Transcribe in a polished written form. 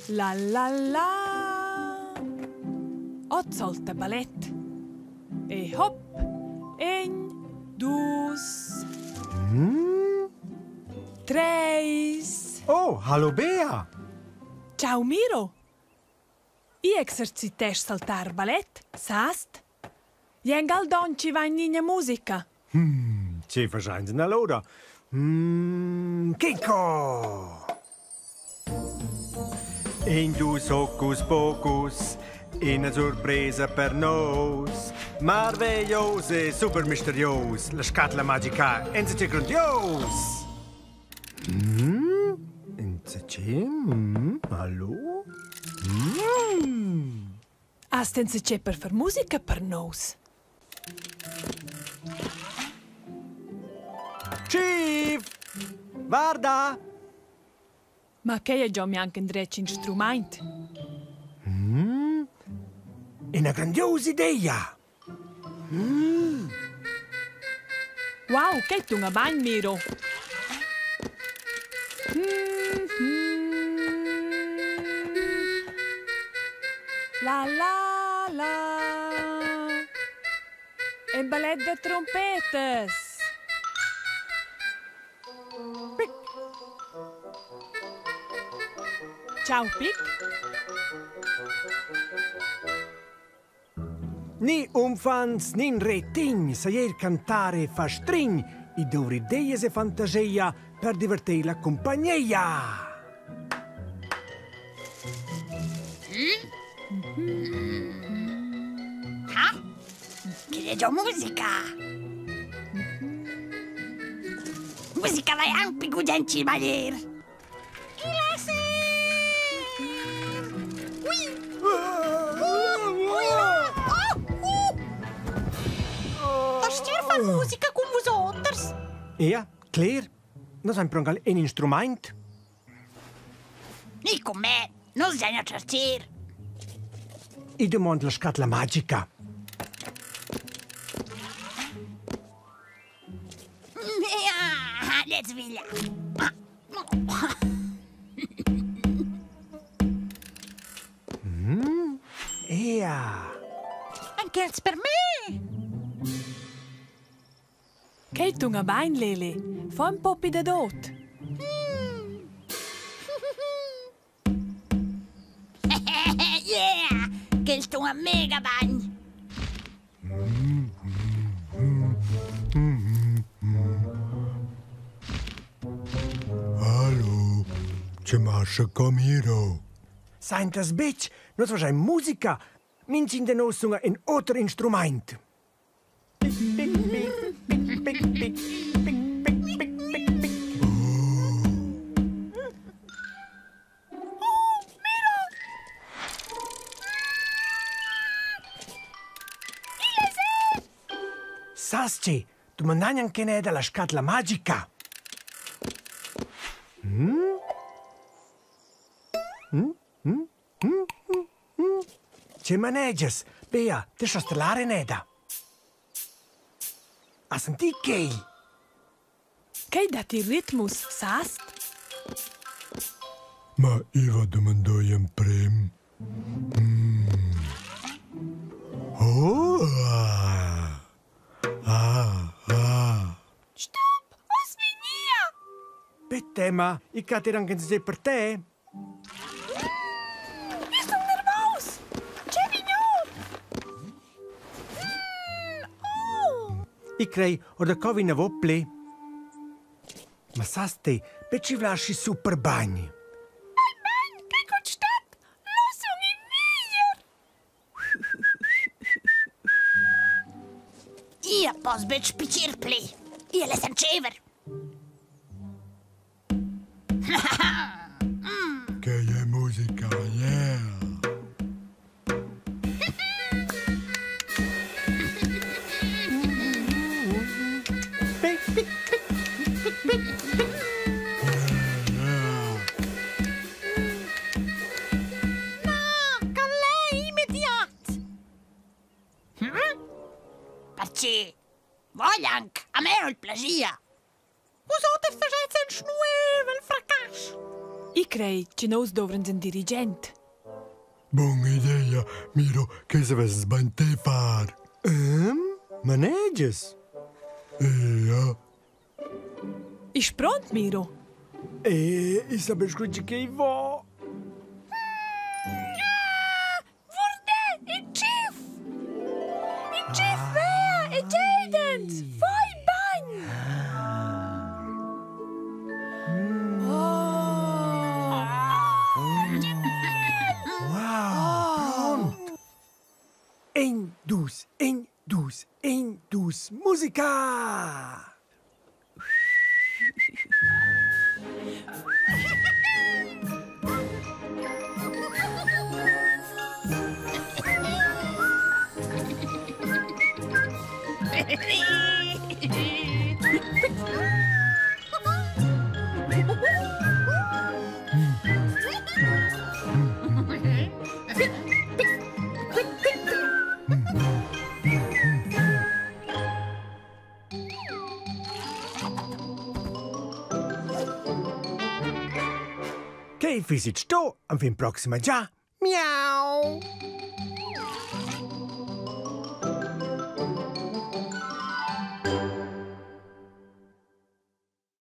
La la la. Oz salta ballet. E hop, ein, dus, treis. Oh, hallo Bea! Ciao Miro. I exercitesch saltar ballet, sast? Jengal don ci vain ina musica. Che faschains allora? Kinko! In dus hocus pocus, ina surpresa per nous. Marveglios e super misterios, la scatla magica enzatge grandios. Mm, enzatge? Mm, hallo? Mm. Hast enzatge per far musica per nous? Chief! Guarda! Ma quei è già mianc in dretg instrumaint. Mm. Ina grandiosa idea! Mm. Wow, che tunga bagn, Miro! Mm, mm. La la la. En ballet da trompetas. Pic. Ciao Pic. Ni umfants nin retign sajer cantare e fa strign, i dovri ideias e fantasia per divertir la compagnia. Ha? Che è già musica! Musica vai anche gugent ci manier! Hast far musica cun vus oters? Ea, cler. Nus hain prungal in instrumaint. Ni con me, non bisogna cercir. I dumond la scatla magica. Ja, let's via. Mm. Ea. Anche els per me. Quei tunga bein, Leli. Fa un popi da dot. yeah! Quel tunga mega bagn. Hallo, ce mascha Camiro? Saintas betg, nus faschain musica. Minchin de nus sunga in oter instrumaint. Sas che, dumandagn anche neda la scatla magica. Mm? Mm? Mm? Mm? Mm? Mm? Che manegias? Bea, te stos lar neda. A sentì quei? Quei dat il ritmus, sast? Ma iva domandò emprem. Mm. Oh! Ah! Ah! Ah! Stop! Oz vegnia! Bitte, ma, ich kann dir anche per te. Io sun nervus! Che vignur! Oh! I crei or da co vinavò ple. Ma sas te, be ci vlaschi super bagn. Ei bagn, che constat? Lo sun il miglior! Ia poss betg pitir pli. Ia less antschever. Che è musica, yeah! Na, calè immediat! Hm? Perche vogl anc, a me ho il plagia. Vus oters fagez ün schnueivel fracasch. I crei che nous dovrens ün dirigent. Buna idea, Miro, che savesses bain te far. Manegias? Ja. Isch pront, Miro? E i sabe scu che i vo. Vurdè, il tschif! Il tschif vea e Jadens! Fai bagn! Oh! Wow, pront! Ein, dus, ein, dus, ein, dus, musica! Che fisit sto, am fin proxima già. Miau!